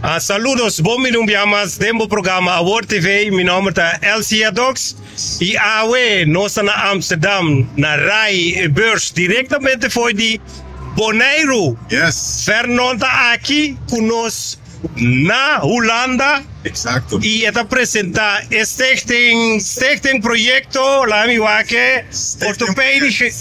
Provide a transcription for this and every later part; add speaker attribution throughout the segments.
Speaker 1: Ah, saludos, bon bini un bia mas den bo programa Awor TV. Mi nomber ta Elsie Adox y awe nos ta na Amsterdam na Rai Beurs directamente fo'i di Boneiru.
Speaker 2: Yes.
Speaker 1: Vernon ta aki cu nos na Hulanda.
Speaker 2: Exacto.
Speaker 1: Y e ta presenta e stichting, Stichting Proyecto, laat mi wak e, Orthopedische,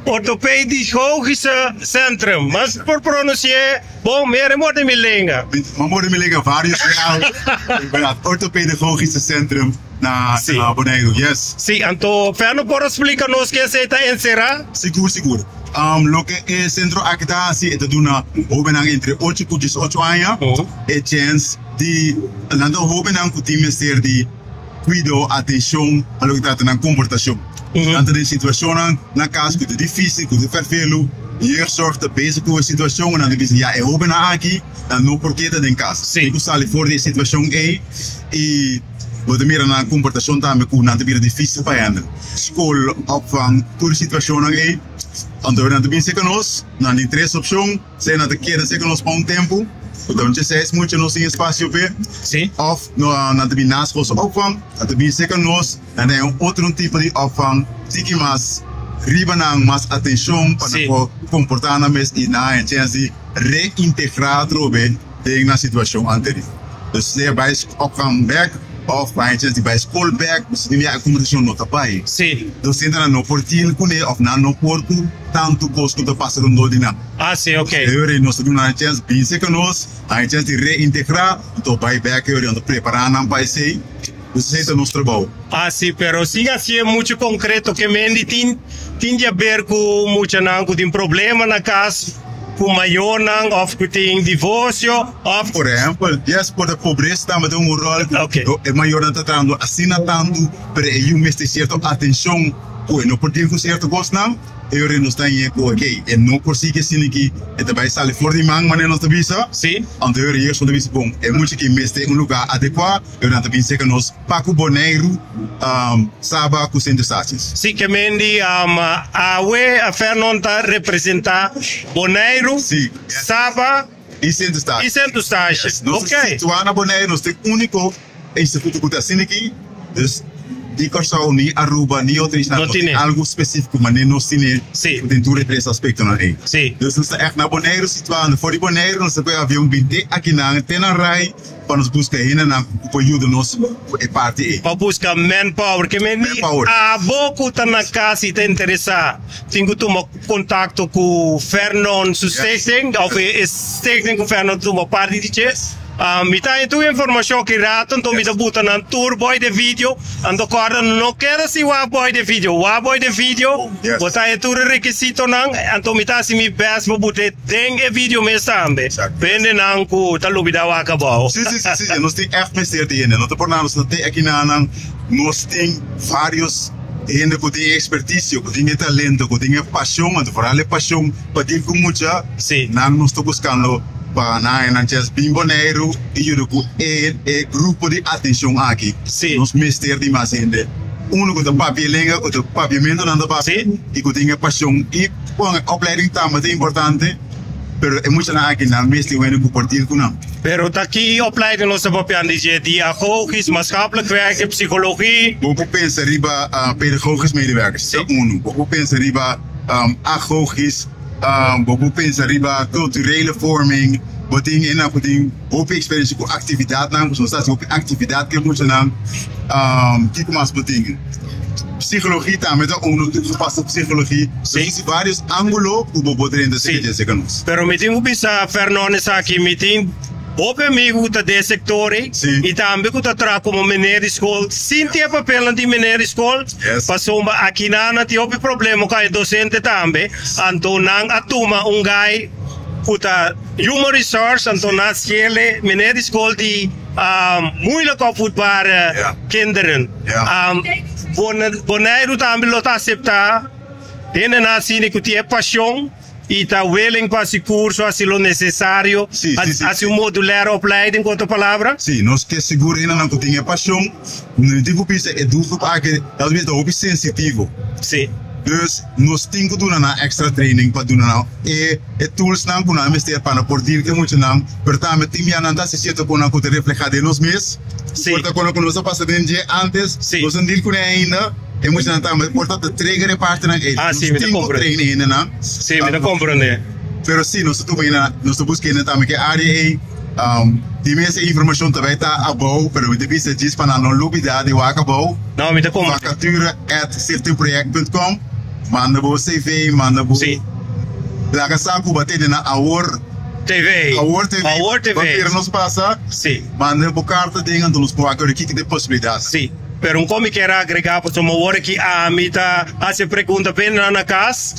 Speaker 1: Orthopedigogische Centrum. Mas por pronunci'e bon, mi a morde mi lenga.
Speaker 2: Mi a morde mi lenga varios biaha. Verdad, Orthopedagogische Centrum na,
Speaker 1: Sí.
Speaker 2: na Boneiru, yes.
Speaker 1: Sí, anto Ferno por a splica nos ke esey ta encera?
Speaker 2: Sigur, sigur. Loke e sentro aki ta hasi, e ta duna hobennan entre ocho ku diesocho aña e chèns di nan ta hobennan ku tin mester di kuido, atenshon pa loke trata nan komportashon. Nan ta den situashonnan na kas ku ta difísil, ku ta fèrfelu. Jeugdzorg ta bezig ku e situashon, nan ta bisa ya e hobennan aki nan no por keda den kas. Tin ku sali for di e situashon ei i bo ta mira nan komportashon tambe ku nan ta bira difísil pa hèndel. Skol, opvang, tur e situashonnan ei. Anto nan ta bin serka nos, nan tin tres opshon, sea nan ta keda serka nos pa un tempu, ku ta un djeseis mucha nos tin espasio p'e, òf nan ta bin naschoolse opvang, nan ta bin serka nos, nan ta haña un otro tipo di opvang, tiki mas riba nan, mas atenshon pa nan por komportá nan mes i nan haña chèns di reintegrá atrobe den nan situashon anterior. Dus sea bai opvang bèk òf haña chèns di bai skol bèk, pasobra tin bia e komportashon no ta bai. Dosentenan no por deal kuné òf nan no por ku tantu kos ku ta pasa rondó di nan.
Speaker 1: Ah, sí, ok.
Speaker 2: Euri nos ta duna nan chèns bin serka nos, haña chèns di reintegrá, anto bai bèk euri, anto prepará nan pa esei. Dus esei ta nos trabou.
Speaker 1: Ah, sí, pero sin hasié muchu konkreto ke mendi tin tin di haber ku muchanan ku tin problema na kas, ku mayornan òf ku tin divorsio òf.
Speaker 2: Por ehèmpel, yes, por ta pobresa tambe ta un ròl ku
Speaker 1: Ok.
Speaker 2: e mayornan ta trahando asina tantu. Pero e yu mester sierto atencion cu e no por deal cu sierto cosnan. E ora nos ta ñe cu ok, e no por sigui asina aki, e ta bay sali for di man manera nos ta bisa.
Speaker 1: Sí.
Speaker 2: Anto e ora Yerson ta bisa bon, e mucha aki mester un lugar adecua, e ora nan ta bin cerca nos pa cu Boneiru, Saba cu Sint Eustatius.
Speaker 1: Sí, ke men di awe Fernon ta representa Boneiru,
Speaker 2: Sí.
Speaker 1: Saba
Speaker 2: Y Sint Eustatius.
Speaker 1: y Sint Eustatius.
Speaker 2: Yes. Nos ta
Speaker 1: Ok.
Speaker 2: situa na Boneiru, nos ta e unico Instituto ku ta asina aki, dus ni Kòrsou, ni Aruba, ni otro isla
Speaker 1: No
Speaker 2: no tin
Speaker 1: tine.
Speaker 2: algu spesífiko manera nos tine
Speaker 1: Sí.
Speaker 2: ku tin tur e tres aspektonan ei.
Speaker 1: Sí.
Speaker 2: Dus nos ta ègt na Boneiru situá, anto for di Boneiru nos ta kohe avion bin te akinan, te na Rai, pa nos buska hendenan ku por yuda nos ku e parti ei.
Speaker 1: Pa buska manpower, ke men di
Speaker 2: Manpower.
Speaker 1: abo ku ta na kas i ta interesá tin ku tuma kontakto ku Vernon su
Speaker 2: Yes.
Speaker 1: stichting òf e stichting ku Vernon ta tuma parti di dje. Mi ta haña tur informashon ki rato, anto mi ta buta nan tur boy den video. Anto kòrda no keda sin wak boy den video. Wak boy den video, bo ta haña tur e rekisitonan. Anto mi ta hasi mi bèst pa buta e den e video mes tambe. Hendenan ku ta lubidá wak abou.
Speaker 2: Sí, sí, sí, sí. Nos tin ègt mester di hende. No ta por nada nos ta te aki nan. Nos tin vários hende ku tin e ekspertisio, ku tin e talento, ku tin e pashon. Anto foral e pashon pa deal ku mucha, nan nos ta buskando. Pa nan e nan chens bin Boneiru i yuda ku e e grupo di atenshon aki.
Speaker 1: Sí.
Speaker 2: Nos mester di mas hende. Unu ku ta papia e lenga, ku ta papiamentu nan ta papia
Speaker 1: Sí.
Speaker 2: i ku tin e pashon. I bon, e opleiding tambe ta importante, pero e muchanan aki nan mester un hende ku por deal ku nan.
Speaker 1: Pero ta ki opleiding nos ta papiando di dje? Diagogisch, maatschappelijk werken, psychologie?
Speaker 2: Bo por pensa riba pedagogisch medewerkers,
Speaker 1: Sí.
Speaker 2: ta unu. Bo por pensa riba agogisch. Bo por pensa riba culturele vorming, bo tin e nan ku tin hopi experiencia ku actividadnan, pasobra nos ta hasi hopi actividad ku e muchanan. Kiko mas bo tin? Psicologia tambe ta uno toegepaste psicologia.
Speaker 1: Sí.
Speaker 2: Nos tin varios angulo ku bo por drenta
Speaker 1: Sí.
Speaker 2: serka nos.
Speaker 1: Pero mi tin ku bisa Fernon esaki, mi tin hopi amigu ku ta den e sector ei
Speaker 2: Sí.
Speaker 1: i tambe ku ta traha komo meneer di skol sin tin e papelnan di meneer di skol.
Speaker 2: Yes.
Speaker 1: Pasobra akinan nan tin hopi problema ku e docente tambe. Anto nan a tuma un guy ku ta human resource anto nan skele meneer di skol di moeilijk opvoedbare kinderen. Boneiru tambe lo ta asepta hendenan asina ku tin e pasion i ta willing pa hasi kurso, hasi lo nesesario, hasi un modulaire opleiding ku otro palabra.
Speaker 2: Sí, nos ke sigur hendenan ku tin e pasion. No tin ku bisa e doelgroep aki ta hopi sensitivo.
Speaker 1: Sí.
Speaker 2: Dus nos tin ku duna nan extra training pa duna nan e e toolsnan ku nan mester pa nan por deal ku e muchanan, pero tambe tin bia nan ta hasi sierto konan ku ta reflehá den nos mes, por ta konan ku nos a pasa den dje antes, nos no deal kuné ainda, e muchanan tambe por ta ta trigger e partenan ei. Nos tin ku train e hendenan. Pero si nos ta tuma hende, nos ta buska hende tambe ku e área ei. Di mes e informashon ta bai ta abou, pero mi ta bisa djis pa nan no lubida di wak abou.
Speaker 1: No, mi ta komprende.
Speaker 2: Vacature at stichtingproject punt com. Manda bo CV, manda bo.
Speaker 1: Si.
Speaker 2: Laga sa ku bo a tene na Awor.
Speaker 1: TV.
Speaker 2: Awor TV.
Speaker 1: Awor TV.
Speaker 2: Bo kere nos pasa.
Speaker 1: Si.
Speaker 2: Manda bo karta den anto nos por wak ora kiko ta e posibilidat.
Speaker 1: Si. Pero un kon mi kier agrega pasobra awor aki ami ta hasi e pregunta pa hendenan na kas.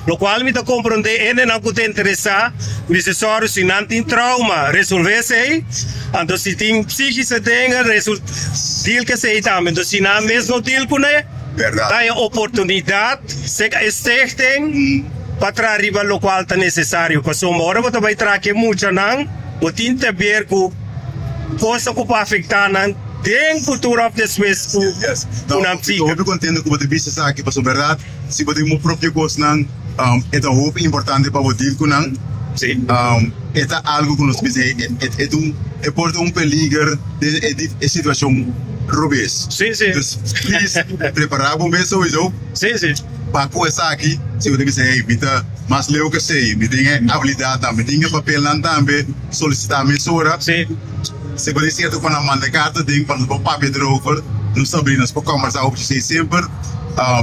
Speaker 1: Lokual mi ta komprondé hendenan ku ta interesá, mester sòru si nan tin trauma, resolvé esei, anto si tin psíkische dingen, resol deal ku esei tambe. Anto si nan mes no deal kuné, ta e oportunidat serka e stichting pa traha riba lokual ta nesesario. Pasobra ora bo ta bai traha ku e muchanan, bo tin te ber ku kosa ku por afektá nan den futuro òf despues ku nan
Speaker 2: psíke. Mi ta hopi kontento ku bo ta bisa esaki, pasobra bèrdat. Si bo tin bo propio kosnan, e ta hopi importante pa bo deal ku nan. E ta algu ku nos bisa e ta un e por ta un peliger den e situashon robes. Dus please prepara bo mes souiso pa ku esaki. Si bo ta bisa hey mi ta mas leu ku esei, mi tin e abilidatnan, mi tin e papelnan tambe, solisita mesora. Si bo tin sierto ku nan manda e karta den pa nos por papia erover, nos ta abri nos por kombersa over esei semper.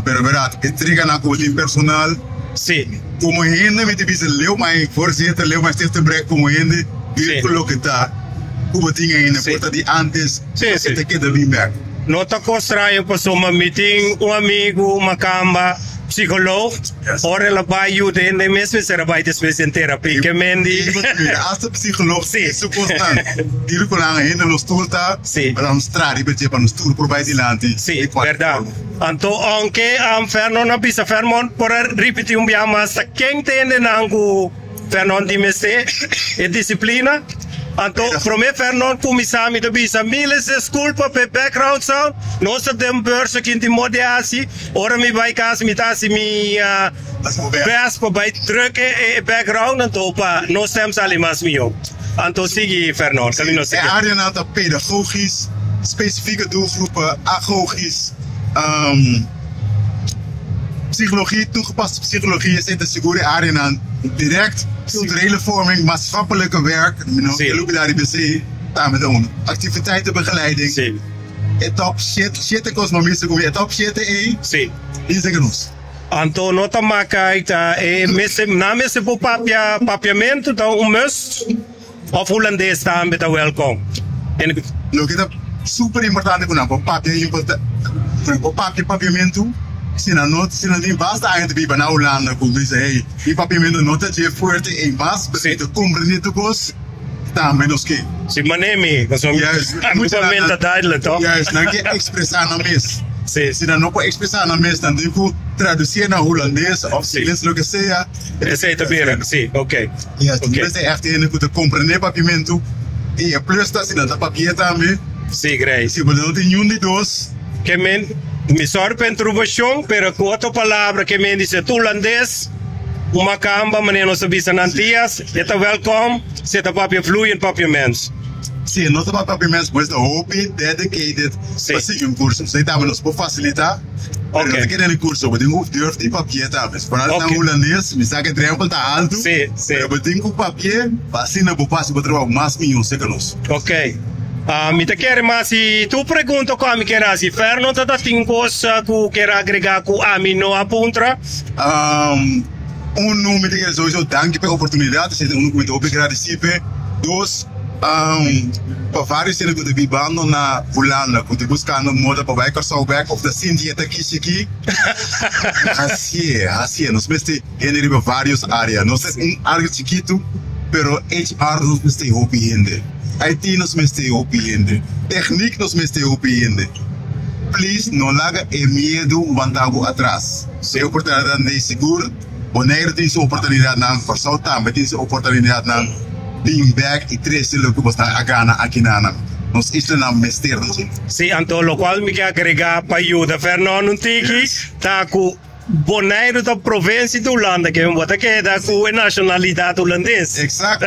Speaker 2: Pero berdad e triganan ku bo tin personal.
Speaker 1: Sí.
Speaker 2: Komo hende mi ta bisa leu mai voorzitter, leu mai stichtingproject komo hende deal ku loke ta ku bo tin ainda por ta di antes loke ta keda bin bek.
Speaker 1: No ta kos straño pasobra mi tin un amigu makamba psikoloog ora el a bai yuda hende mes mester a bai despues den terapia ke men di.
Speaker 2: Hasta psikoloog tin su kosnan deal ku nan hende nos tur ta.
Speaker 1: Sí.
Speaker 2: Pa nos traha riba dje, pa nos tur por bai dilanti.
Speaker 1: Sí, berdad. Anto, aunke Fernon a bisa, Fermon por a ripiti un biaha mas, ta ken ta hendenan ku Fernon tin mester e disiplina? Anto, prome Fernon kuminsá mi ta bisa, Miles deskulpa pa e background sound, nos ta den beurs aki, tin moda di hasi, ora mi bai kas mi ta hasi mi best pa bai druk e background, anto pa nos stem sali mas mihó. Anto sigui Fernor,
Speaker 2: Sí,
Speaker 1: camino
Speaker 2: e
Speaker 1: sigui.
Speaker 2: áreanan ta pedagogisch, spesifieke doelgroepen, agogisch, psychologie, toegepaste psychologie, esei ta sigur e áreanan direct, culturele vorming, maatschappelijke werk, mi no
Speaker 1: Sí.
Speaker 2: ke lubida riba esei, tambe ta unu. Activiteitenbegeleiding,
Speaker 1: Sí.
Speaker 2: e top shete, shete kos bo mester ku mi, e top shete ei,
Speaker 1: Sí.
Speaker 2: bisa ku nos.
Speaker 1: Anto no ta maka y ta e mester nan mester por papia papiamento ta un must of hulandes tambe ta welkom en.
Speaker 2: Loke ta super importante ku nan por papia ku nan por papia papiamentu si nan no si nan tin basta aña ta biba na Hulanda ku bisa hey mi papiamentu no ta dje fuerte ey mas pero mi ta komprende tur kos tambe nos ke.
Speaker 1: Si mane mi pasobra mi papiamentu ta duidelijk toch.
Speaker 2: Juist nan ke expresa nan mes.
Speaker 1: Sí.
Speaker 2: Si nan no por expresa nan mes nan tin ku traducié na hulandes of ingles loke sea.
Speaker 1: Esei ta bira, sí, ok.
Speaker 2: Yes, tin bes e ègt hende ku ta komprendé papiamentu i e plus ta si nan ta papi'é tambe.
Speaker 1: Sí, Grey.
Speaker 2: Si bo no tin niun di dos.
Speaker 1: Ke men, mi sòri pa interupshon, pero ku otro palabra ke men di si e ta hulandes, un makamba manera nos ta bisa na Antias, e ta wèlkòm si e ta papia fluyend papiaments.
Speaker 2: Si e no ta papia papiaments, pues ta hopi dedicated pa sigui un curso. Esei tambe nos por facilita, pero no ta keda den curso. Bo tin cu durf di papia tambe. Si por algo ta hulandes, mi sa cu e drempel ta alto, pero bo tin cu papia pa asina bo por haci bo trabao mas miho cerca nos.
Speaker 1: Ok. Mi ta kere mas si tur pregunta cu ami kier haci. Ferno ta ta tin cos cu kier agrega cu ami no a puntra?
Speaker 2: Unu, mi ta kere sowieso danki pa e oportunidad, esei ta unu ku mi ta hopi gradisí p'e. Dos, pa varios hende ku ta bibando na Hulanda ku ta buskando moda pa bai Kòrsou bèk òf ta sinti e ta kishi aki, hasié, hasié. Nos mester hende riba varios área. Nos ta un área chikitu, pero HR nos mester hopi hende, IT nos mester hopi hende, tèknik nos mester hopi hende. Please no laga e miedu wanta bo atras. E oportunidatnan di sigur Boneiru tin su oportunidatnan, Kòrsou tambe tin su oportunidatnan. Bin bèk i trese loke bo ta a gana akinanan. Nos islanan mester di dje.
Speaker 1: Sí, anto lokual mi ke agregá pa yuda Fernando un tiki ta ku. Boneiru ta provinsia di Hulanda ke bo ta keda ku e nashonalidat hulandes.
Speaker 2: Eksakto.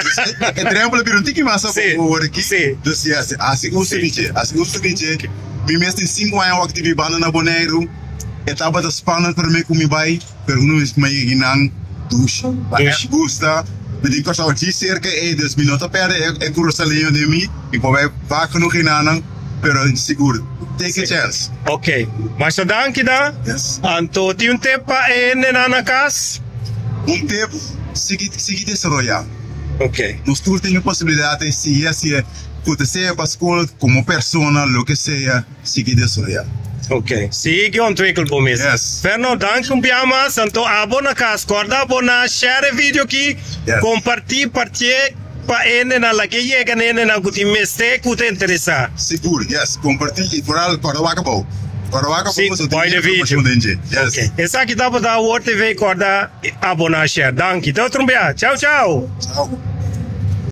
Speaker 2: E drempel a bira un tiki mas abou awor aki. Dus yes, hasi uso di dje. Hasi uso di dje. Mi mes tin sinku aña wak di bibando na Boneiru. E tabata spannend pa mi ku mi bai, pero uno mes mi a yega nan dushi. Pa e gusta, mi tin Kòrsou djis serka ei, dus mi no ta pèrdè e kurasaleño den mi. Mi por bai vaak genoeg enanan. Pero sigur, take a chance.
Speaker 1: Ok, masha danki da.
Speaker 2: Yes.
Speaker 1: Anto tin un tip pa e hendenan na kas?
Speaker 2: Un tip, sigui sigui desaroyá.
Speaker 1: Ok.
Speaker 2: Nos tur tin e posibilidat di sigui hasi e, ku ta sea pa skol, komo persona, loke sea, sigui desaroyá.
Speaker 1: Ok, sigui ontwikkel bo mes.
Speaker 2: Yes.
Speaker 1: Ferno, danki un bia mas. Anto abo na kas, kòrda abo na share e video aki,
Speaker 2: Yes.
Speaker 1: kompartí, partié. Pa hendenan la ke yega na hendenan ku tin mester ku ta interesá.
Speaker 2: Sigur, yes. Kompartí i foral kòrda wak abou. Kòrda wak abou
Speaker 1: Sí,
Speaker 2: pasobra
Speaker 1: boy
Speaker 2: tin
Speaker 1: de
Speaker 2: hopi
Speaker 1: video.
Speaker 2: informashon den dje. Yes.
Speaker 1: Ok. Esaki tabata Awor TV kòrda aboná share. Danki. Te otro un bia. Chau chau.
Speaker 2: Chau.